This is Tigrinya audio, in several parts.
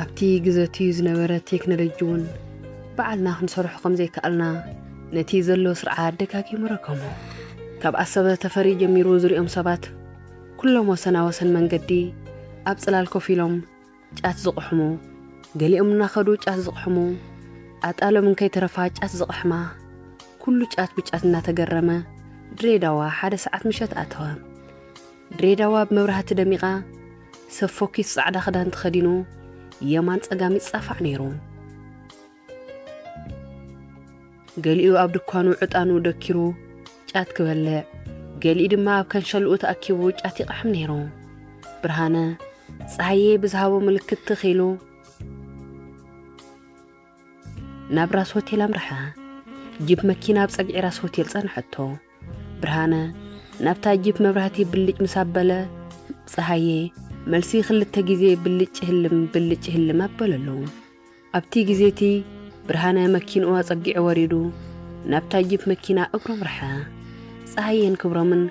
ኣብቲ ግዘ እቲ ዝነበረ ቴክኖሎጂ እውን ባዕልና ክንሰርሖ ከም ዘይከኣልና ነቲ ዘሎ ስርዓት ደጋጊሙ ረከሞ። ካብ ኣሰበ ተፈሪ ጀሚሩ ዝሪኦም ሰባት ኩሎም ወሰናወሰን መንገዲ ኣብ ጽላል ኮፍ ኢሎም ጫት ዝቕሕሙ፣ ገሊኦም እናኸዱ ጫት ዝቕሕሙ፣ ኣጣሎም እንከይተረፋ ጫት ዝቕሕማ፣ ኩሉ ጫት ብጫት እናተገረመ ድሬዳዋ ሓደ ሰዓት ምሸት ኣተወ። ድሬዳዋ ብመብራህቲ ደሚቓ፣ ሰብ ፎኪስ ጻዕዳ ክዳን ተኸዲኑ የማን ጸጋም ይጻፋዕ ነይሩ። ገሊኡ ኣብ ድኳኑ ዕጣኑ ደኪሩ ጫት ክበልዕ፣ ገሊኡ ድማ ኣብ ከንሸልኡ ተኣኪቡ ጫት ይቕሕም ነይሩ። ብርሃነ፣ ጸሃየ ብዝሃቦ ምልክት ትኽ ኢሉ ናብ ራስ ሆቴል ኣምርሐ። ጂፕ መኪና ኣብ ጸግዒ ራስ ሆቴል ጸንሐቶ። ብርሃነ ናብታ ጂፕ መብራህቲ ብልጭ ምስ ኣበለ፣ ጸሃየ መልሲ ክልተ ግዜ ብልጭ ህልም ብልጭ ህልም ኣበለሉ። ኣብቲ ግዜ እቲ ብርሃነ መኪንኡ ኣጸጊዑ ወሪዱ ናብታ ጂፕ መኪና እግሩ ኣምርሐ። ጸሃየን ክብሮምን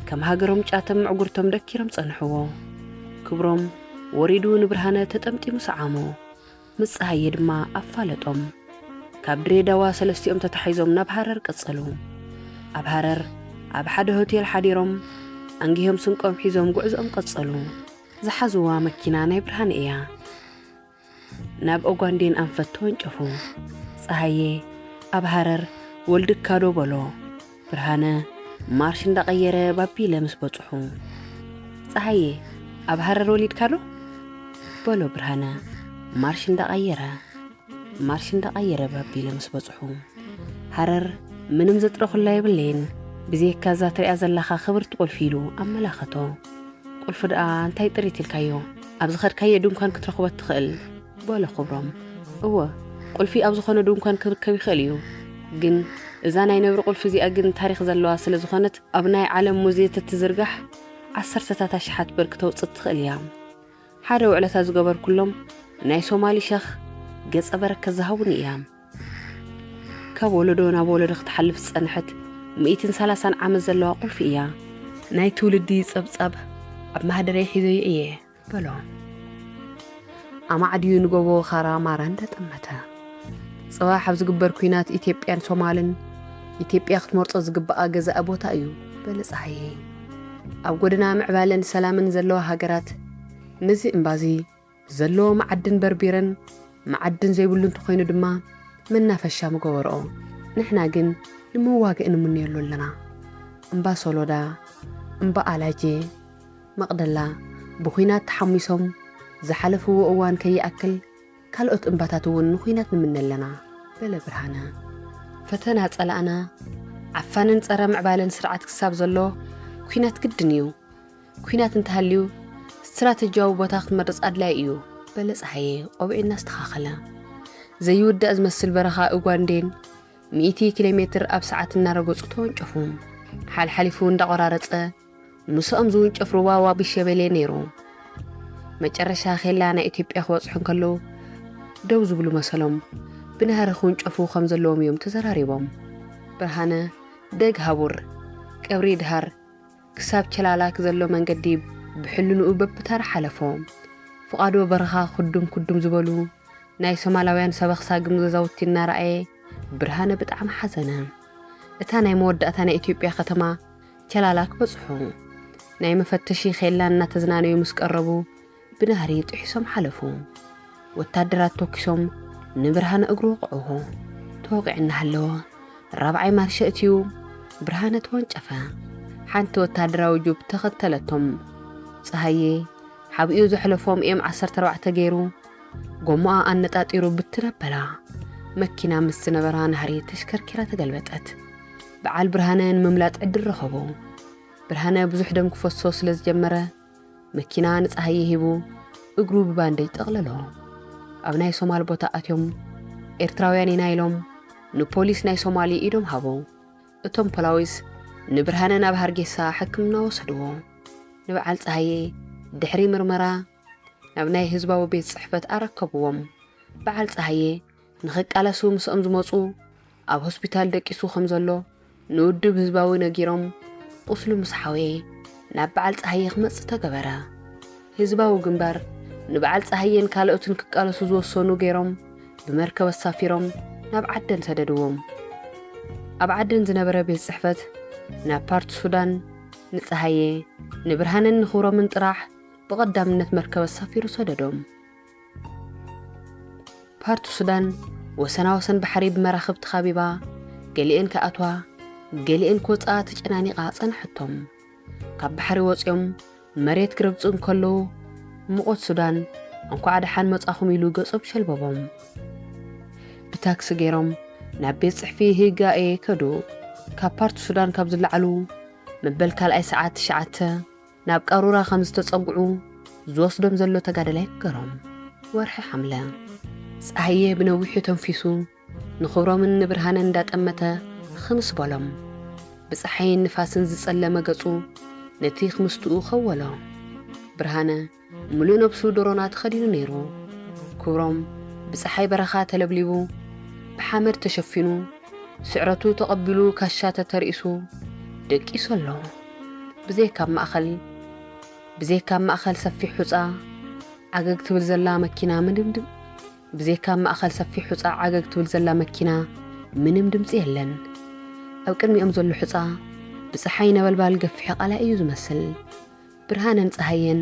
ከም ሃገሮም ጫቶም ምዕጉርቶም ደኪሮም ጸንሕዎ። ክብሮም ወሪዱ ንብርሃነ ተጠምጢሙ ሰዓሞ። ምስ ጸሃየ ድማ ኣፋለጦም። ካብ ድሬዳዋ ሰለስቲኦም ተታሒዞም ናብ ሃረር ቀጸሉ። ኣብ ሃረር ኣብ ሓደ ሆቴል ሓዲሮም ኣንጊሆም ስንቆም ሒዞም ጉዕዞኦም ቀጸሉ። ዝሓዝዋ መኪና ናይ ብርሃነ እያ። ናብ ኦጓንዴን ኣንፈት ተወንጨፉ። ጸሃየ ኣብ ሃረር ወልድካ ዶ በሎ። ብርሃነ ማርሽ እንዳቐየረ ባቢለ ምስ በጽሑ፣ ጸሃየ ኣብ ሃረር ወሊድካ ዶ በሎ ብርሃነ ማርሽ እንዳቐየረ። ማርሽ እንዳቐየረ ባቢለ ምስ በጽሑ፣ ሃረር ምንም ዘጥረኹላ የብለይን፣ ብዘይካ እዛ ትሪኣ ዘለኻ ክብርቲ ቁልፊ ኢሉ ኣመላኸቶ። ቁልፊ ደኣ እንታይ ጥሪት ኢልካዮ? ኣብ ዝኸድካዮ ድንኳን ክትረኽቦ ትኽእል በሎ ክብሮም። እወ፣ ቁልፊ ኣብ ዝኾነ ድንኳን ክርከብ ይኽእል እዩ፣ ግን እዛ ናይ ነብሪ ቁልፊ እዚኣ ግን ታሪኽ ዘለዋ ስለ ዝኾነት ኣብ ናይ ዓለም ሙዝየ ተትዝርጋሕ ዓሰርተታት ኣሽሓት ብር ክተውጽእ ትኽእል እያ። ሓደ ውዕለታ ዝገበርኩሎም ናይ ሶማሊ ሸኽ ገጸ በረከት ዝሃቡኒ እያ። ካብ ወለዶ ናብ ወለዶ ክትሓልፍ ዝጸንሐት ሚእትን ሰላሳን ዓመት ዘለዋ ቁልፊ እያ። ናይ ትውልዲ ጸብጻብ ኣብ ማህደረይ ሒዘዮ እየ በሎ። ኣማዕድዩ ንጎቦ ኻራ ማራ እንዳጠመተ፣ ጽባሕ ኣብ ዝግበር ኲናት ኢትዮጵያን ሶማልን ኢትዮጵያ ክትመርጾ ዝግባኣ ገዛኢ ቦታ እዩ በለ ጸሃየ። ኣብ ጎደና ምዕባለን ሰላምን ዘለዋ ሃገራት ነዚ እምባዚ ዘለዎ መዓድን በርቢረን፣ መዓድን ዘይብሉ እንተኾይኑ ድማ መናፈሻ ምገበርኦ። ንሕና ግን ንምዋግእ ንምነየሉ ኣለና። እምባ ሶሎዳ፣ እምባ ኣላጄ፣ መቕደላ ብኹናት ተሓሚሶም ዝሓለፍዎ እዋን ከይኣክል ካልኦት እምባታት እውን ንኹናት ንምነ ኣለና በለ ብርሃነ። ፈተና ጸላእና ዓፋንን ጸረ ምዕባለን ስርዓት ክሳብ ዘሎ ኲናት ግድን እዩ። ኲናት እንተሃልዩ ስትራተጂያዊ ቦታ ክትመርጽ ኣድላይ እዩ በለ ጸሃየ ቆቢዑ እናስተኻኸለ። ዘይውዳእ ዝመስል በረኻ ኡጋንዴን ሚእቲ ኪሎ ሜትር ኣብ ሰዓት እናረገጹ ተወንጨፉ። ሓልሓሊፉ እንዳቆራረጸ ምስኦም ዝውንጨፍ ሩባ ዋቢ ሸበሌ ነይሩ። መጨረሻ ኼላ ናይ ኢትዮጵያ ክበጽሑ እንከለዉ ደው ዝብሉ መሰሎም። ብናህሪ ክውንጨፉ ከም ዘለዎም እዮም ተዘራሪቦም። ብርሃነ ደግ ሃቡር ቀብሪ ድሃር ክሳብ ቸላላክ ዘሎ መንገዲ ብሕልንኡ በብተራ ሓለፎ። ፍቓዶ በረኻ ክዱም ክዱም ዝበሉ ናይ ሶማላውያን ሰበኽ ሳግም ገዛውቲ እናረኣየ ብርሃነ ብጣዕሚ ሓዘነ። እታ ናይ መወዳእታ ናይ ኢትዮጵያ ከተማ ቸላላክ በጽሑ። ናይ መፈተሺ ኼላ እናተዝናነዩ ምስ ቀረቡ ብናህሪ ጥሒሶም ሓለፉ። ወታደራት ተኩሶም ንብርሃነ እግሩ ወቕዕዎ። ተወቒዑ እናሃለወ ራብዓይ ማርሸ እትዩ ብርሃነ ተወንጨፈ። ሓንቲ ወታደራዊ ጁፕ ተኸተለቶም። ጸሃየ ሓቢኡ ዘሕለፎም ኤም ዓሰርተ ኣርባዕተ ገይሩ ጎማኣ ኣነጣጢሩ ብትን ኣበላ። መኪና ምስ ዝነበራ ናህሪ ተሽከርኪራ ተገልበጠት። በዓል ብርሃነ ንምምላጥ ዕድል ረኸቡ። ብርሃነ ብዙሕ ደም ክፈሶ ስለ ዝጀመረ መኪና ንጸሃየ ሂቡ እግሩ ብባንደጅ ጠቕለሎ። ኣብ ናይ ሶማል ቦታ ኣትዮም ኤርትራውያን ኢና ኢሎም ንፖሊስ ናይ ሶማሊ ኢዶም ሃቡ። እቶም ፖላዊስ ንብርሃነ ናብ ሃርጌሳ ሕክምና ወሰድዎ። ንበዓል ጸሃየ ድሕሪ ምርመራ ናብ ናይ ህዝባዊ ቤት ጽሕፈት ኣረከብዎም። በዓል ጸሃየ ንኽቃለሱ ምስኦም ዝመጹ ኣብ ሆስፒታል ደቂሱ ከም ዘሎ ንውድብ ህዝባዊ ነጊሮም ቁስሉ ምስ ሓወየ ናብ በዓል ጸሃየ ክመጽእ ተገበረ። ህዝባዊ ግንባር ንበዓል ጸሃየን ካልኦትን ክቃለሱ ዝወሰኑ ገይሮም ብመርከብ ኣሳፊሮም ናብ ዓደን ሰደድዎም። ኣብ ዓደን ዝነበረ ቤት ጽሕፈት ናብ ፓርት ሱዳን ንጸሃየ፣ ንብርሃንን ንኽብሮምን ጥራሕ ብቐዳምነት መርከብ ኣሳፊሩ ሰደዶም። ፓርት ሱዳን ወሰና ወሰን ባሕሪ ብመራኽብ ተኻቢባ፣ ገሊኤን ክኣትዋ ገሊኤን ክወፅኣ ተጨናኒቓ ጸናሕቶም። ካብ ባሕሪ ወፂኦም መሬት ክረግፁ እንከለዉ፣ ሙቖት ሱዳን እንኳዕ ደሓን መጻኹም ኢሉ ገጾም ሸልበቦም። ብታክሲ ገይሮም ናብ ቤት ጽሕፊ ህጋኤ ከዱ። ካብ ፓርት ሱዳን ካብ ዝለዓሉ መበል ካልኣይ ሰዓት ትሽዓተ ናብ ቃሩራ ከም ዝተጸግዑ ዝወስዶም ዘሎ ተጋደላይ ነገሮም። ወርሒ ሓምለ። ጸሃየ ብነዊሑ ተንፊሱ ንኽብሮምን ንብርሃንን እንዳጠመተ ኽምስ በሎም። ብጸሓይን ንፋስን ዝጸለመ ገጹ ነቲ ኽምስትኡ ኸወሎ። ብርሃነ ምሉእ ነብሱ ዶሮና ተኸዲኑ ነይሩ። ክብሮም ብጸሓይ በረኻ ተለብሊቡ፣ ብሓመድ ተሸፊኑ፣ ስዕረቱ ተቐቢሉ ካሻ ተተርኢሱ ደቂሱ ኣሎ። ብዘይካ ኣብ ማእኸል፣ ብዘይካ ኣብ ማእኸል ሰፊሕ ሑጻ ዓገግ ትብል ዘላ መኪና ምንም ድም-፣ ብዘይካ ኣብ ማእኸል ሰፊሕ ሑጻ ዓገግ ትብል ዘላ መኪና ምንም ድምጺ የለን። ኣብ ቅድሚኦም ዘሎ ሑጻ ብጸሓይ ነበልባል ገፊሕ ቃላይ እዩ ዝመስል። ብርሃነን ጸሃየን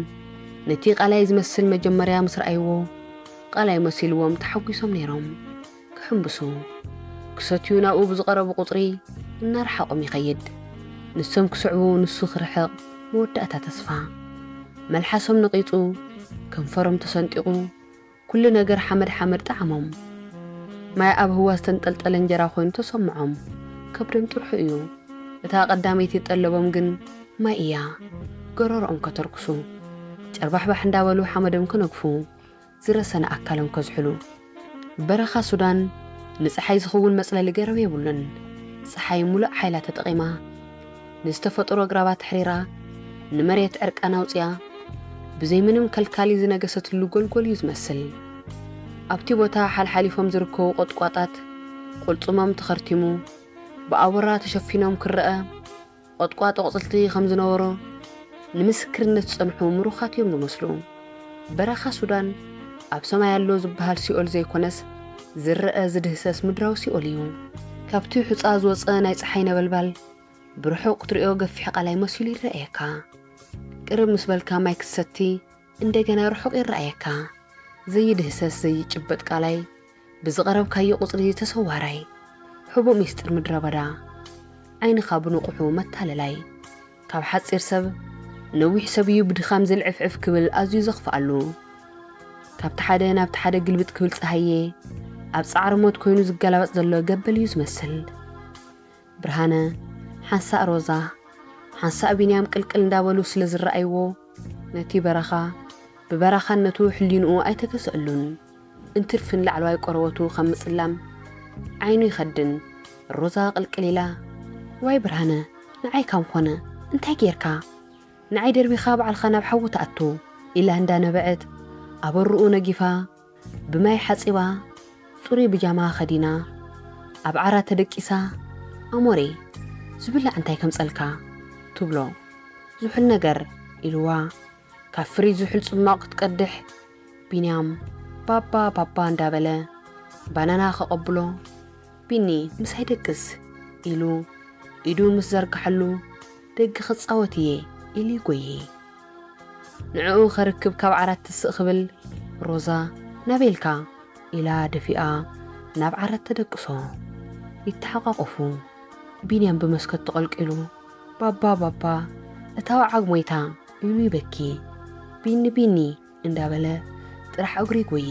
ነቲ ቃላይ ዝመስል መጀመርያ ምስ ረኣይዎ፣ ቃላይ መሲልዎም ተሓጒሶም ነይሮም። ክሕምብሱ፣ ክሰትዩ ናብኡ ብዝቐረቡ ቁጽሪ እናረሓቖም ይኸይድ። ንሶም ክስዕቡ ንሱ ክርሕቕ መወዳእታ ተስፋ። መልሓሶም ነቒጹ፣ ከንፈሮም ተሰንጢቑ፣ ኩሉ ነገር ሓመድ ሓመድ ጠዓሞም። ማይ ኣብ ህዋ ዝተንጠልጠለ እንጀራ ኮይኑ ተሰምዖም። ከብዶም ጥርሑ እዩ። እታ ቀዳመይቲ ጠለቦም ግን ማይ እያ። ገረርኦም ከተርክሱ፣ ጨርባሕባሕ እንዳበሉ ሓመዶም ክነግፉ፣ ዝረሰነ ኣካሎም ከዝሕሉ። በረኻ ሱዳን ንጸሓይ ዝኸውን መጽለሊ ገረብ የብሉን። ጸሓይ ሙሉእ ሓይላ ተጠቒማ፣ ንዝተፈጥሮ ኣግራባት ኣሕሪራ፣ ንመሬት ዕርቃን ኣውጺኣ፣ ብዘይ ምንም ከልካሊ ዝነገሰትሉ ጎልጎል እዩ ዝመስል። ኣብቲ ቦታ ሓልሓሊፎም ዝርከቡ ቆጥቋጣት ቁልጽሞም ተኸርቲሙ፣ ብኣቦራ ተሸፊኖም ክረአ፣ ቆጥቋጥ ኣቑጽልቲ ከም ዝነበሮ ንምስክርነት ዝጸንሑ ምሩኻት እዮም ዝመስሉ። በረኻ ሱዳን ኣብ ሰማይ ኣሎ ዝበሃል ሲኦል ዘይኮነስ፣ ዝረአ ዝድህሰስ ምድራዊ ሲኦል እዩ። ካብቲ ሑጻ ዝወጸ ናይ ጸሓይ ነበልባል ብርሑቕ ክትሪኦ ገፊሕ ቃላይ መሲሉ ይረኣየካ። ቅርብ ምስ በልካ ማይ ክትሰቲ እንደገና ርሑቕ ይረኣየካ። ዘይድህሰስ ዘይጭበጥ ቃላይ፣ ብዝቐረብካዮ ቁጽሪ ተሰዋራይ፣ ሕቡእ ሚስጥር ምድረ በዳ፣ ዓይንኻ ብንቑሑ መታለላይ፣ ካብ ሓጺር ሰብ ነዊሕ ሰብ እዩ ብድኻም ዝልዕፍዕፍ ክብል ኣዝዩ ዘኽፍኣሉ። ካብቲ ሓደ ናብቲ ሓደ ግልብጥ ክብል ጸሃየ፣ ኣብ ጻዕሪ ሞት ኮይኑ ዝገላበጥ ዘሎ ገበል እዩ ዝመስል። ብርሃነ፣ ሓንሳእ ሮዛ፣ ሓንሳእ ቢንያም ቅልቅል እንዳበሉ ስለ ዝረኣይዎ፣ ነቲ በረኻ ብበረኻነቱ ሕሊንኡ ኣይተገዝአሉን። እንትርፍን ላዕለዋይ ቆርበቱ ከም ምጽላም ዓይኑ ይኸድን። ሮዛ ቅልቅል ኢላ፣ "ዋይ ብርሃነ፣ ንዓይ ካም ኾነ እንታይ ጌርካ? ንዓይ ደርቢኻ ባዕልኻ ናብ ሓዊ ትኣቱ?" ኢላ እንዳነበዐት፣ ኣበርኡ ነጊፋ፣ ብማይ ሓጺባ፣ ጽሩይ ብጃማ ከዲና፣ ኣብ ዓራት ተደቂሳ፣ "ኣሞሬ፣ ዝብላዕ እንታይ ከምጸልካ?" ትብሎ። "ዝሑል ነገር" ኢልዋ፣ ካብ ፍሪጅ ዝሑል ጽማቕ ክትቀድሕ፣ ቢንያም፣ "ባባ፣ ባባ" እንዳበለ፣ ባናና ከቐብሎ፣ "ቢኒ፣ ምሳይ ደቅስ" ኢሉ፣ ኢዱ ምስ ዘርግሓሉ፣ "ደጊ ክጻወት እየ" ኢሉ ይጎዪ። ንዕኡ ከርክብ ካብ ዓራት ትስእ ክብል፣ ሮዛ፣ "ናበይ ኢልካ?" ኢላ ደፊኣ ናብ ዓራት ተደቅሶ። ይተሓቋቆፉ። ቢንያም ብመስኮት ተቐልቂሉ፣ "ባባ፣ ባባ፣ እታ ወዓግ ሞይታ" ኢሉ ይበኪ። "ቢኒ፣ ቢኒ" እንዳበለ ጥራሕ እግሩ ይጎዪ።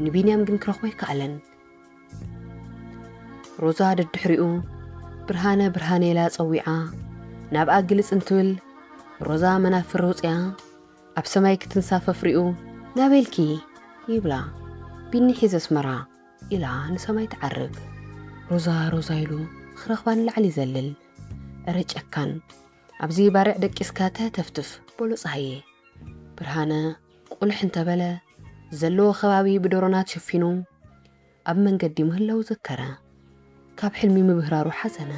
ንቢንያም ግን ክረኽቦ ኣይከኣለን። ሮዛ ደድሕሪኡ፣ "ብርሃነ፣ ብርሃነ" ኢላ ጸዊዓ፣ ናብኣ ግልጽ እንትብል፣ ሮዛ መናፍር ኣውጺኣ፣ ኣብ ሰማይ ክትንሳፈፍ ሪኡ፣ "ናበይ ኢልኪ?" ይብላ። "ቢኒ ሒዘ ኣስመራ" ኢላ ንሰማይ ትዓርግ። "ሮዛ፣ ሮዛ" ኢሉ ክረኽባ ንላዕሊ ይዘልል። "እረ ጨካን፣ ኣብዚ ባርዕ ደቂስካ ተህተፍትፍ" በሎ ጸሃየ። ብርሃነ ቁልሕ እንተበለ፣ ዘለዎ ከባቢ ብዶሮናት ሸፊኑ፣ ኣብ መንገዲ ምህላው ዘከረ። ካብ ሕልሚ ምብህራሩ ሓዘነ።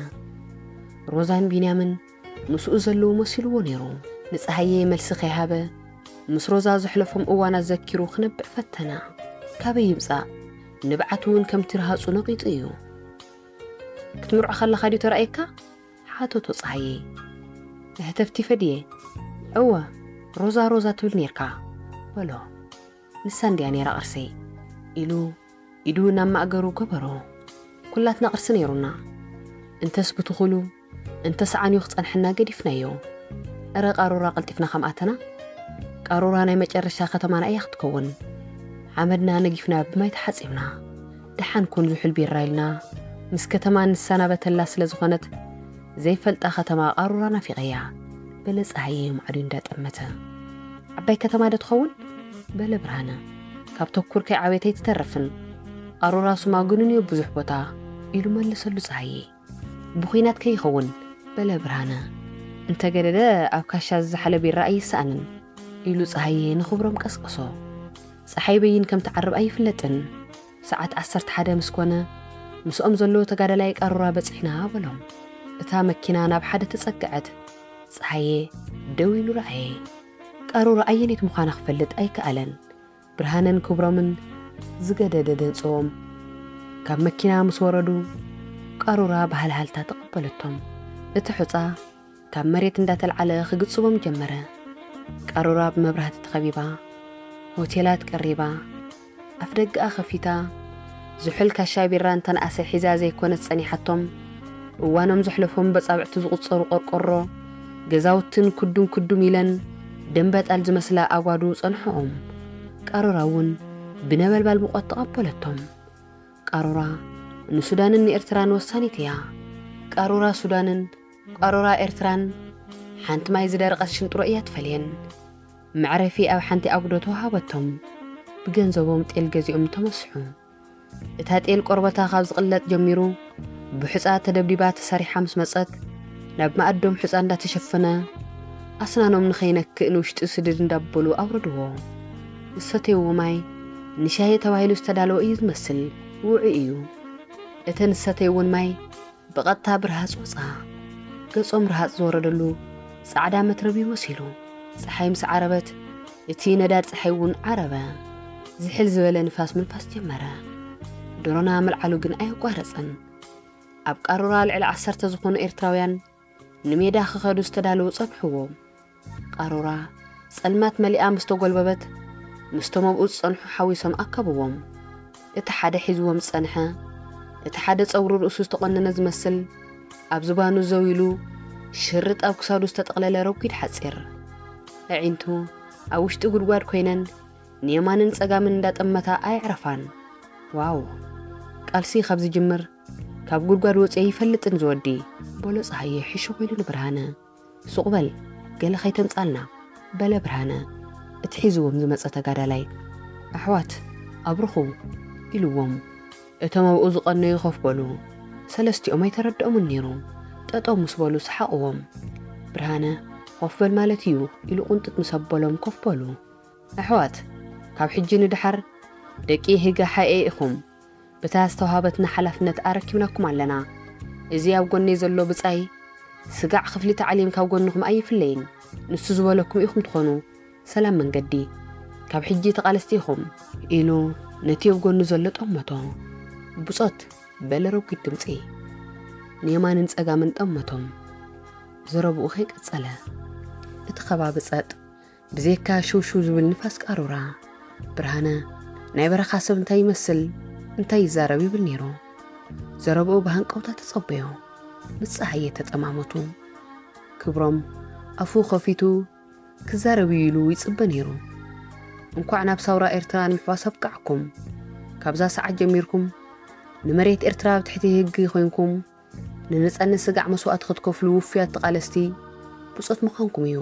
ሮዛን ቢንያምን ምስኡ ዘለዉ መሲልዎ ነይሩ። ንጸሃየ መልሲ ከይሃበ፣ ምስ ሮዛ ዘሕለፎም እዋናት ዘኪሩ ክነብዕ ፈተነ። ካበይ ይምጻእ? ንብዓት እውን ከምቲ ረሃጹ ነቒጹ እዩ። ክትምርዖ ከለኻ ድዩ ተራእየካ? ሓተቶ ጸሃየ። እህተፍቲፈ ድየ? እወ፣ ሮዛ ሮዛ ትብል ኔርካ በሎ። ንሳ እንድያ ኔራ ቅርሰይ ኢሉ ኢዱ ናብ ማእገሩ ገበሮ። ኩላትና ቅርሲ ነይሩና። እንተስ ብትኹሉ እንተ ሰዓንዩ ክጸንሐና ገዲፍናዮ። እረ ቃሩራ ቀልጢፍና ከም ኣተና። ቃሩራ ናይ መጨረሻ ከተማና እያ ክትከውን። ሓመድና ነጊፍና ብማይ ተሓጺብና። ደሓን ኩን ዝሑል ቢራ ኢልና ምስ ከተማ ንሰናበተላ ስለ ዝኾነት ዘይፈልጣ ከተማ ቃሩራ ናፊቐያ በለ ጸሃየ ማዕዱ እንዳጠመተ። ዓባይ ከተማ ዶ ትኸውን በለ ብርሃነ። ካብ ተኩር ከይዓበየት ኣይትተርፍን። ቃሩራ ሱማ ግኑን እዩ ብዙሕ ቦታ ኢሉ መለሰሉ ጸሃየ። ብኹናት ከይኸውን በለ ብርሃነ። እንተገደደ ኣብ ካሻ ዝዘሓለ ቢራ ኣይሰኣንን ኢሉ ጸሃየ ንኽብሮም ቀስቀሶ። ጸሓይ በይን ከም ትዓርብ ኣይፍለጥን። ሰዓት ዓሰርተ ሓደ ምስ ኮነ ምስኦም ዘሎ ተጋዳላይ ቃሩራ በጺሕና በሎም። እታ መኪና ናብ ሓደ ተጸግዐት። ጸሃየ ደው ኢሉ ረኣየ። ቃሩራ ኣየነይት ምዃና ክፈልጥ ኣይከኣለን። ብርሃነን ክብሮምን ዝገደደ ደንጽዎም። ካብ መኪና ምስ ወረዱ ቃሩራ ብሃልሃልታ ተቐበለቶም። እቲ ሑጻ ካብ መሬት እንዳተልዓለ ክግጽቦም ጀመረ። ቃሩራ ብመብራህቲ ተኸቢባ፣ ሆቴላት ቀሪባ፣ ኣፍ ደገኣ ከፊታ፣ ዝሑል ካሻ ቢራ እንተንኣሰ ሒዛ ዘይኮነት ጸኒሓቶም፣ እዋኖም ዘሕለፎም በጻብዕቲ ዝቑጸሩ ቆርቆሮ ገዛውትን ክዱም ክዱም ኢለን ደምበጣል ዝመስላ ኣጓዱ ጸንሖኦም። ቃሩራ እውን ብነበልባል ሙቐት ተቐበለቶም። ቃሩራ ንሱዳንን ንኤርትራን ወሳኒት እያ። ቃሩራ ሱዳንን ቃሩራ ኤርትራን ሓንቲ ማይ ዝደረቐት ሽንጥሮ እያ ትፈልየን። መዕረፊ ኣብ ሓንቲ ኣጉዶ ተዋሃበቶም። ብገንዘቦም ጤል ገዚኦም ተመስሑ። እታ ጤል ቆርበታ ካብ ዝቕለጥ ጀሚሩ ብሑጻ ተደብዲባ ተሰሪሓ ምስ መጸት፣ ናብ መኣዶም ሑጻ እንዳተሸፈነ ኣስናኖም ንኸይነክእ ንውሽጢ ስድድ እንዳበሉ ኣውረድዎ። ዝሰተይዎ ማይ ንሻሂ ተባሂሉ ዝተዳለወ እዩ ዝመስል፣ ውዑይ እዩ። እተን ዝሰተይዎን ማይ ብቐጥታ ብርሃጽ ወጻ። ገጾም ርሃጽ ዝወረደሉ ጻዕዳ መትረብ እዩ መሲሉ። ጸሓይ ምስ ዓረበት እቲ ነዳድ ጸሓይ እውን ዓረበ። ዝሕል ዝበለ ንፋስ ምንፋስ ጀመረ። ድሮና ምልዓሉ ግን ኣየቋረጸን። ኣብ ቃሩራ ልዕሊ ዓሰርተ ዝኾኑ ኤርትራውያን ንሜዳ ክኸዱ ዝተዳለዉ ጸንሕዎም። ቃሩራ ጸልማት መሊኣ ምስ ተጎልበበት፣ ምስቶም ኣብኡ ዝጸንሑ ሓዊሶም ኣከብዎም። እቲ ሓደ ሒዝዎም ዝጸንሐ፣ እቲ ሓደ ጸጉሪ ርእሱ ዝተቖነነ ዝመስል፣ ኣብ ዝባኑ ዘው ኢሉ፣ ሽርጥ ኣብ ክሳዱ ዝተጠቕለለ ረጒድ ሓጺር። ኣዒንቱ ኣብ ውሽጢ ጉድጓድ ኮይነን፣ ንየማንን ጸጋምን እንዳጠመታ ኣየዕረፋን። ዋው! ቃልሲ ካብ ዝጅምር፣ ካብ ጉድጓድ ወጺኤ ይፈልጥን ዝወዲ፣ በሎ ጸሃየ ሕሹኽ ኢሉ ንብርሃነ። ሱቕ በል፣ ገለ ከይተምጻልና፣ በለ ብርሃነ፣ እቲ ሒዝዎም ዝመጸ ተጋዳላይ። ኣሕዋት፣ ኣብርኹ፣ ኢልዎም። እቶም ኣብኡ ዝቐነዩ ኮፍ በሉ። ሰለስቲኦም ኣይተረድኦምን ነይሩ። ጠጠው ምስ በሉ ሰሓቕዎም። ብርሃነ፣ ኮፍ በል ማለት እዩ፣ ኢሉ ቁንጥጥ ምስ ኣበሎም ኮፍ በሉ። ኣሕዋት፣ ካብ ሕጂ ንደሓር ደቂ ህግሓኤ ኢኹም። በታ ዝተዋሃበትና ሓላፍነት ኣረኪብናኩም ኣለና። እዚ ኣብ ጎነይ ዘሎ ብጻይ ስጋዕ ክፍሊ ታዕሊም ካብ ጎንኹም ኣይፍለይን። ንሱ ዝበለኩም ኢኹም ትኾኑ። ሰላም መንገዲ። ካብ ሕጂ ተቓለስቲ ኢኹም፣ ኢሉ ነቲ ኣብ ጎኑ ዘሎ ጠመቶ። ብጾት በለ ረጒድ ድምጺ። ንየማንን ጸጋምን ጠመቶም። ዘረብኡ ከይቀጸለ። እቲ ከባቢ ጸጥ። ብዘይካ ሽው ሽው ዝብል ንፋስ ቃሩራ። ብርሃነ፣ ናይ በረኻ ሰብ እንታይ ይመስል፣ እንታይ ይዛረብ ይብል ነይሩ። ዘረብኡ ብሃንቀውታ ተጸበዮ። ምስ ጸሃየ ተጠማመቱ። ክብሮም፣ ኣፉ ከፊቱ ክዛረብ እዩ ኢሉ ይጽበ ነይሩ። እንኳዕ ናብ ሳውራ ኤርትራ ንምሕዋስ ኣብቃዕኩም። ካብዛ ሰዓት ጀሚርኩም ንመሬት ኤርትራ ኣብ ትሕቲ ህጊ ኮይንኩም ንነጻነት ስጋዕ መስዋእቲ ክትከፍሉ ውፉያት ተቓለስቲ ብጾት ምዃንኩም እዩ።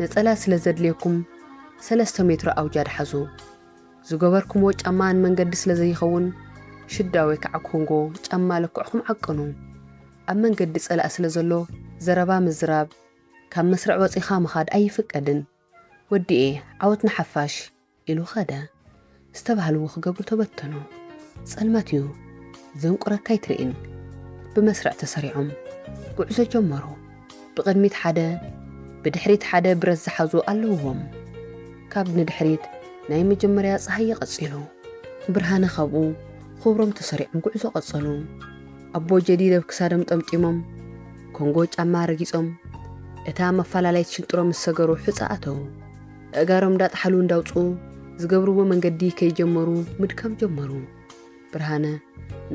ነጸላ ስለ ዘድልየኩም ሰለስተ ሜትሮ ኣውጃድ ሓዙ። ዝገበርኩምዎ ጫማ ንመንገዲ ስለ ዘይኸውን ሽዳ ወይ ከዓ ኮንጎ ጫማ ለክዕኹም ዓቅኑ። ኣብ መንገዲ ጸላእ ስለ ዘሎ ዘረባ ምዝራብ፣ ካብ መስርዕ ወጺኻ ምኻድ ኣይፍቀድን። ወዲኤ፣ ዓወት ንሓፋሽ ኢሉ ኸደ። ዝተባህልዎ ክገብሩ ተበተኑ። ጸልማት እዩ፣ ዘንቁረካ ኣይትርእን። ብመስርዕ ተሰሪዖም ጉዕዞ ጀመሩ። ብቕድሚት ሓደ፣ ብድሕሪት ሓደ ብረት ዝሓዙ ኣለውዎም። ካብ ንድሕሪት ናይ መጀመርያ ጸሃየ ቀጺሉ። ብርሃነ ካብኡ፣ ክብሮም ተሰሪዖም ጉዕዞ ቀጸሉ። ኣቦ ጀዲድ ኣብ ክሳዶም ጠምጢሞም፣ ኮንጎ ጫማ ረጊጾም፣ እታ መፈላለይት ሽንጥሮ ምስ ሰገሩ ሕጻ ኣተዉ። ኣእጋሮም እንዳጥሓሉ እንዳውጽኡ ዝገብርዎ መንገዲ ከይጀመሩ ምድካም ጀመሩ። ብርሃነ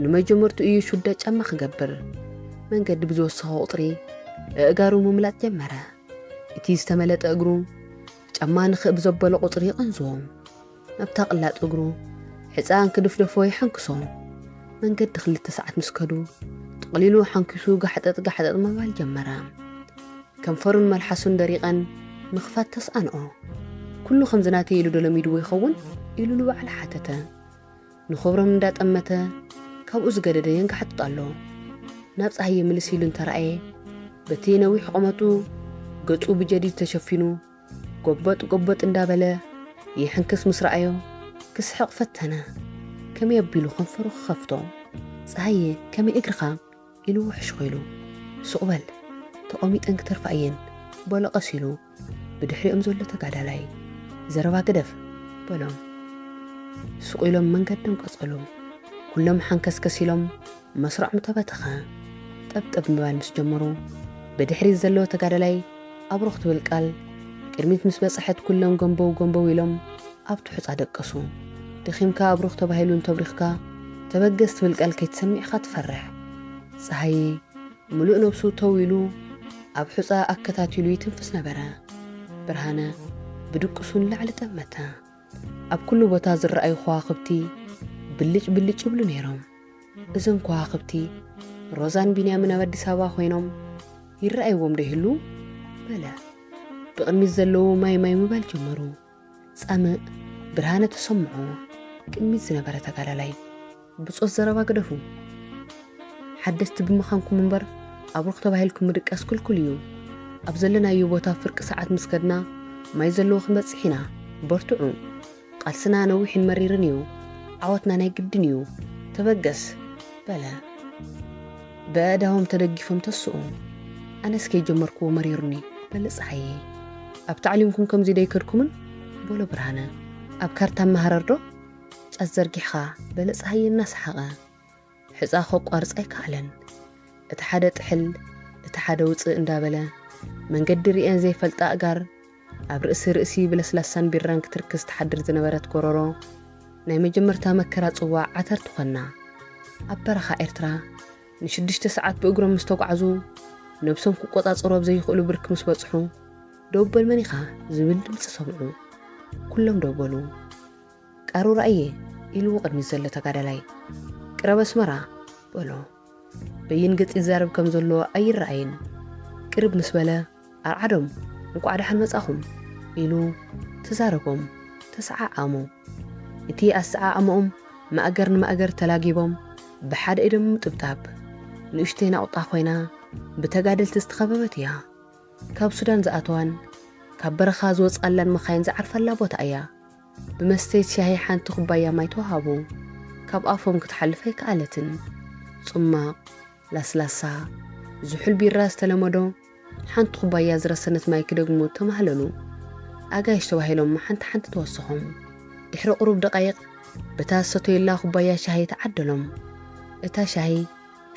ንመጀመርቱ እዩ ሹዳ ጫማ ክገብር። መንገዲ ብዝወሰኸ ቁጽሪ ኣእጋሩ ምምላጥ ጀመረ። እቲ ዝተመለጠ እግሩ ጫማ ንኽእ ብዘበሎ ቁጽሪ ይቐንዝዎ። ናብታ ቅላጥ እግሩ ሕጻን ክድፍደፎ ይሓንክሶ። መንገዲ ክልተ ሰዓት ምስ ከዱ ጥቕሊሉ ሓንኪሱ ጋሕጠጥ ጋሕጠጥ ምባል ጀመረ። ከንፈሩን መልሓሱን ደሪቐን ምኽፋት ተስኣንኦ። ኩሉ ከምዚ ናተይ ኢሉ ዶ ለሚድዎ ይኸውን? ኢሉ ንባዕሉ ሓተተ። ንኽብሮም እንዳጠመተ ካብኡ ዝገደደ የንጋሕጥጥ ኣሎ። ናብ ጸሃየ ምልስ ኢሉ እንተረኣየ፣ በቲ ነዊሕ ቁመቱ ገጹ ብጀዲድ ተሸፊኑ፣ ጎበጥ ጎበጥ እንዳበለ ይሕንክስ ምስ ረኣዮ፣ ክስሕቕ ፈተነ። ከመይ ኣቢሉ ከንፈሩ ክኸፍቶ? ጸሃየ፣ ከመይ እግርኻ? ኢሉ ውሕሽ ኾይሉ፣ "ሱቕ በል፣ ተቐሚጠን ክተርፋ እየን" በሎ ቀስ ኢሉ። ብድሕሪኦም ዘሎ ተጋዳላይ፣ "ዘረባ ግደፍ" በሎም። ስቕ ኢሎም መንገዶም ቀጸሉ። ኩሎም ሓንከስከስ ኢሎም መስርዖም ተበተኸ። ጠብጠብ ምባል ምስ ጀመሩ፣ ብድሕሪት ዘሎ ተጋዳላይ ኣብሩኽ ትብል ቃል ቅድሚት ምስ በጽሐት ኩሎም ገንበው ገንበው ኢሎም ኣብቲ ሑጻ ደቀሱ። ደኺምካ ኣብሩኽ ተባሂሉ እንተብሪኽካ፣ ተበገስ ትብል ቃል ከይትሰምዕ ኢኻ ትፈርሕ። ጸሃየ ምሉእ ነብሱ ተው ኢሉ ኣብ ሑጻ ኣከታቲሉ ይትንፍስ ነበረ። ብርሃነ ብድቅሱ ንላዕሊ ጠመተ። ኣብ ኩሉ ቦታ ዝረኣዩ ከዋኽብቲ ብልጭ ብልጭ ይብሉ ነይሮም። እዞም ከዋኽብቲ ሮዛን ቢንያምን ኣብ ኣዲስ ኣበባ ኮይኖም ይረኣይዎም ዶ ይህሉ? በለ። ብቕድሚት ዘለዉ ማይ ማይ ምባል ጀመሩ። ጻምእ ብርሃነ ተሰምዖ። ቅድሚት ዝነበረ ተጋዳላይ፣ "ብጾት ዘረባ ግደፉ። ሓደስቲ ብምዃንኩም እምበር ኣብሩኽ ተባሂልኩም ምድቃስ ክልኩል እዩ። ኣብ ዘለናዮ ቦታ ፍርቂ ሰዓት ምስ ከድና ማይ ዘለዎ ክንበጽሕ ኢና። በርትዑ። ቃልስና ነዊሕን መሪርን እዩ። ዓወትና ናይ ግድን እዩ። ተበገስ" በለ። ብኣእዳዎም ተደጊፎም ተስኡ። "ኣነስ ከይጀመርክዎ መሪሩኒ" በለ ጸሃየ። "ኣብ ታዕሊምኩም ከምዚ ደይከድኩምን?" በሎ ብርሃነ። "ኣብ ካርታ መሃረር ዶ?" "ጫት ዘርጊሕኻ" በለ ጸሃየ እናሰሓቐ። ሕጻ ከቋርጽ ኣይከኣለን። እቲ ሓደ ጥሕል፣ እቲ ሓደ ውጽእ እንዳበለ፣ መንገዲ ርእየን ዘይፈልጣ ኣእጋር፣ ኣብ ርእሲ ርእሲ ብለስላሳን ቢራን ክትርክስ ትሓድር ዝነበረት ጎረሮ፣ ናይ መጀመርታ መከራ ጽዋዕ ዓተር ትኾና። ኣብ በረኻ ኤርትራ ንሽዱሽተ ሰዓት ብእግሮም ምስ ተጓዕዙ፣ ነብሶም ክቆጻጸሩ ኣብ ዘይኽእሉ ብርኪ ምስ በጽሑ፣ "ደው በል መን ኢኻ?" ዝብል ድምጺ ሰምዑ። ኩሎም ደው በሉ። "ቃሩራ እየ" ኢሉ ቅድሚት ዘሎ ተጋዳላይ። "ቅረብ ኣስመራ" በሎ። በይን ገጽ ይዛረብ ከም ዘሎ ኣይረኣይን። ቅርብ ምስ በለ፣ "ኣርዓዶም፣ እንቋዕ ደሓን መጻኹም" ኢሉ ተዛረቦም። ተሰዓዓሙ። እቲ ኣሰዓዓምኦም ማእገር ንማእገር ተላጊቦም፣ ብሓደ ኢዶም ምጥብጣብ። ንእሽተይ ናቑጣ ኮይና፣ ብተጋደልቲ ዝተኸበበት እያ። ካብ ሱዳን ዝኣተዋን ካብ በረኻ ዝወጻላን መኻይን ዝዓርፈላ ቦታ እያ። ብመስተይት ሻሂ ሓንቲ ኩባያ ማይ ተዋሃቡ። ካብ ኣፎም ክትሓልፍ ኣይከኣለትን። ጽማቕ፣ ላስላሳ፣ ዝሑል ቢራ ዝተለመዶ፣ ሓንቲ ኩባያ ዝረሰነት ማይ ክደግሙ ተማህለሉ። ኣጋይሽ ተባሂሎም ሓንቲ ሓንቲ ተወሰኾም። ድሕሪ ቁሩብ ደቓይቕ፣ በታ ዝሰተዩላ ኩባያ ሻሂ ተዓደሎም። እታ ሻሂ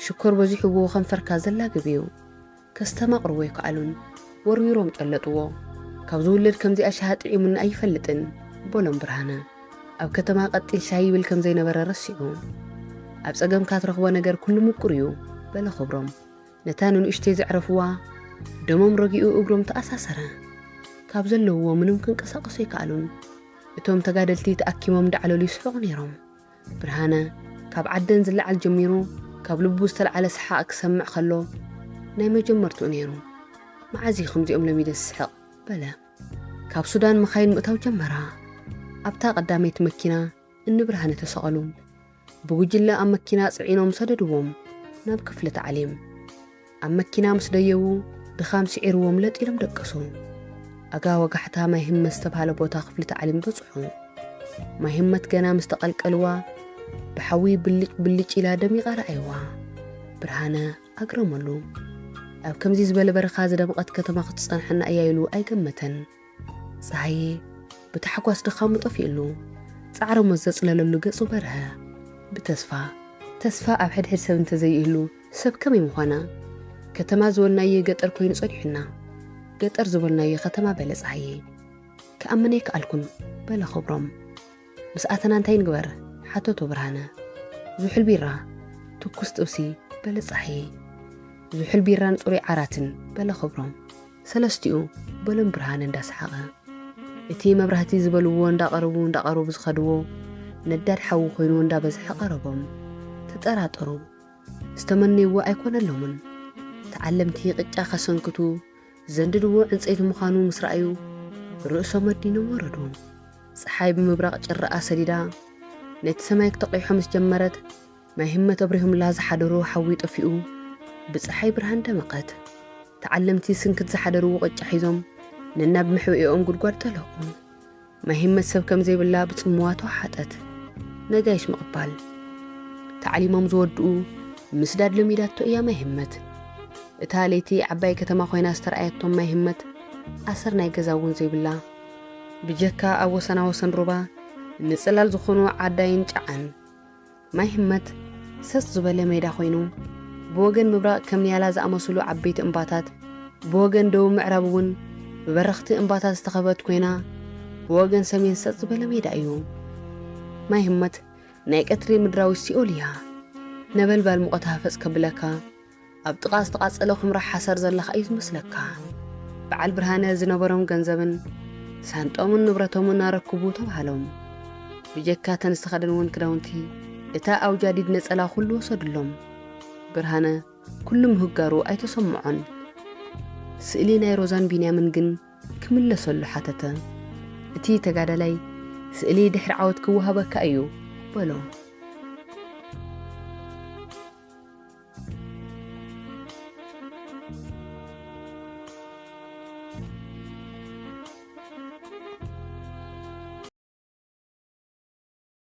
ሽኮር በዚሑዎ ከንፈርካ ዘላግብ እዩ። ከስተማቕርዎ ኣይከኣሉን። ወርዊሮም ጨለጥዎ። "ካብ ዝውለድ ከምዚኣ ሻሂ ጥዒሙኒ ኣይፈልጥን" በሎም ብርሃነ። ኣብ ከተማ ቀጢን ሻሂ ይብል ከም ዘይነበረ ረሲዑ። "ኣብ ጸገምካ ትረኽቦ ነገር ኩሉ ምቁር እዩ" በለ ክብሮም። ነታ ንንእሽተይ ዘዕረፍዋ ደሞም ረጊኡ እግሮም ተኣሳሰረ። ካብ ዘለውዎ ምንም ክንቀሳቐሱ ኣይከኣሉን። እቶም ተጋደልቲ ተኣኪሞም እንዳዕለሉ ይስሕቑ ነይሮም። ብርሃነ ካብ ዓደን ዝለዓል ጀሚሩ ካብ ልቡ ዝተልዓለ ሰሓቕ ክሰምዕ ከሎ ናይ መጀመርትኡ ነይሩ። "መዓዝ እዩ ከምዚኦም ለሚደ ዝስሕቕ?" በለ። ካብ ሱዳን መኻይን ምእታው ጀመራ። ኣብታ ቀዳመይቲ መኪና እኒ ብርሃነ ተሰቐሉ። ብጉጅለ ኣብ መኪና ጽዒኖም ሰደድዎም ናብ ክፍሊ ታዕሊም። ኣብ መኪና ምስ ደየቡ ድኻም ስዒርዎም ለጥ ኢሎም ደቀሱ። ኣጋ ወጋሕታ ማይ ህመት ዝተባህለ ቦታ ክፍሊ ታዕሊም በጽሑ። ማይ ህመት ገና ምስ ተቐልቀልዋ ብሓዊ ብልጭ ብልጭ ኢላ ደሚቓ ረኣይዋ። ብርሃነ ኣግረመሉ። ኣብ ከምዚ ዝበለ በረኻ ዝደምቐት ከተማ ክትጸንሐና እያ ኢሉ ኣይገመተን። ጸሃየ ብታሕጓስ ድኻሙ ጠፊእሉ። ጻዕረ ሞት ዘጽለለሉ ገጹ በርሀ። ብተስፋ፣ ተስፋ ኣብ ሕድሕድ ሰብ እንተዘይህሉ ሰብ ከመይ ምኾነ? ከተማ ዝበልናዮ ገጠር ኮይኑ ጸኒሑና። ገጠር ዝበልናዮ ከተማ በለ ጸሃየ። ክኣምን ኣይከኣልኩን በለ ክብሮም። ምስ ኣተና እንታይ ንግበር? ሓተቶ ብርሃነ። ዝሑል ቢራ፣ ትኩስ ጥብሲ በለ ጸሃየ። ዝሑል ቢራን ጽሩይ ዓራትን በለ ክብሮም። ሰለስቲኡ በሎም ብርሃነ እንዳሰሓቐ። እቲ መብራህቲ ዝበልዎ እንዳቐረቡ እንዳቐረቡ ዝኸድዎ ነዳድ ሓዊ ኮይኑ እንዳበዝሐ ቀረቦም። ተጠራጠሩ። ዝተመነይዎ ኣይኮነሎምን። ተዓለምቲ ቅጫ ከሰንክቱ ዘንድድዎ ዕንፀይቲ ምዃኑ ምስ ረኣዩ ርእሶም ኣዲኖም ወረዱ። ፀሓይ ብምብራቕ ጭራኣ ሰዲዳ ነቲ ሰማይ ክተቂሖ ምስ ጀመረት ማይ ህመት ኣብሪሆምላ ዝሓደሩ ሓዊ ጠፊኡ ብፀሓይ ብርሃን ደመቐት። ተዓለምቲ ስንክት ዝሓደርዎ ቅጫ ሒዞም ነናብ መሕብኢኦም ጉድጓድ ጠለቑ። ማይ ህመት ሰብ ከም ዘይብላ ብጽምዋ ተዋሓጠት። ነጋይሽ ምቕባል። ተዓሊሞም ዝወድኡ ምስዳድ ለሚዳቶ እያ ማይ ህመት። እታ ለይቲ ዓባይ ከተማ ኮይና ዝተረኣየቶም ማይ ህመት ኣሰር ናይ ገዛ እውን ዘይብላ። ብጀካ ኣብ ወሰና ወሰን ሩባ ንጽላል ዝኾኑ ዓዳይን ጨዓን። ማይ ህመት ሰጥ ዝበለ ሜዳ ኮይኑ፣ ብወገን ምብራቕ ከም ንያላ ዝኣመሰሉ ዓበይቲ እምባታት፣ ብወገን ደቡብ ምዕራብ እውን ብበረኽቲ እምባታት ዝተኸበበት ኮይና፣ ብወገን ሰሜን ሰጥ ዝበለ ሜዳ እዩ። ማይ ህመት ናይ ቀትሪ ምድራዊ ሲኦል እያ። ነበልባል ሙቐት ሃፈጽ ከብለካ፣ ኣብ ጥቓ ዝተቓጸለ ኹምራ ሓሰር ዘለኻ እዩ ዝመስለካ። በዓል ብርሃነ ዝነበሮም ገንዘብን ሳንጦምን ንብረቶምን ኣረክቡ ተባሃሎም። ብጀካ ተን ዝተኸደንወን ክዳውንቲ፣ እታ ኣውጃዲድ ነጸላ ኩሉ ወሰድሎም። ብርሃነ ኩሉ ምህጋሩ ኣይተሰምዖን። ስእሊ ናይ ሮዛን ቢንያምን ግን ክምለሰሉ ሓተተ። እቲ ተጋዳላይ ስእሊ ድሕሪ ዓወት ክወሃበካ እዩ በሎ።